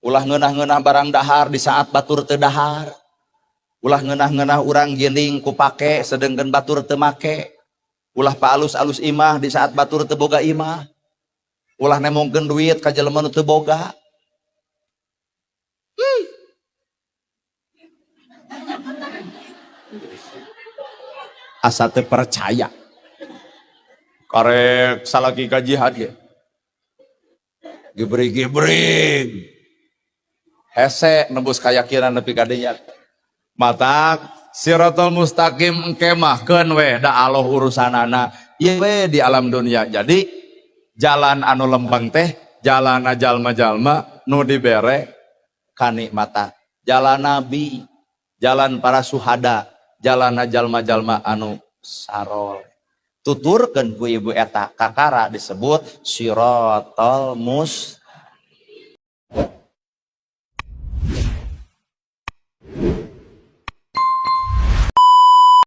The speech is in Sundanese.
Ulah ngeunah-ngeunah barang dahar di saat batur teu dahar. Ulah ngeunah-ngeunah urang giling ku pake sedengkeun batur teu make. Ulah paalus-alus imah di saat batur teu boga imah. Ulah nemongkeun duit ka jelema nu teu boga. Asa teu percaya. Karek salaki ka jihad ge. Gibrig-gibrig. Hese nembus kayakinan nepi ka dinya. Matak siratal mustaqim engke mah keun we da Allah urusanana ieu we di alam dunia. Jadi jalan anu lempeng teh jalana jalma-jalma nu dibere kanikmatan. Jalan nabi, jalan para suhada, jalana jalma-jalma anu sarol. Tuturkeun ku ibu eta kakara disebut siratal mustaqim.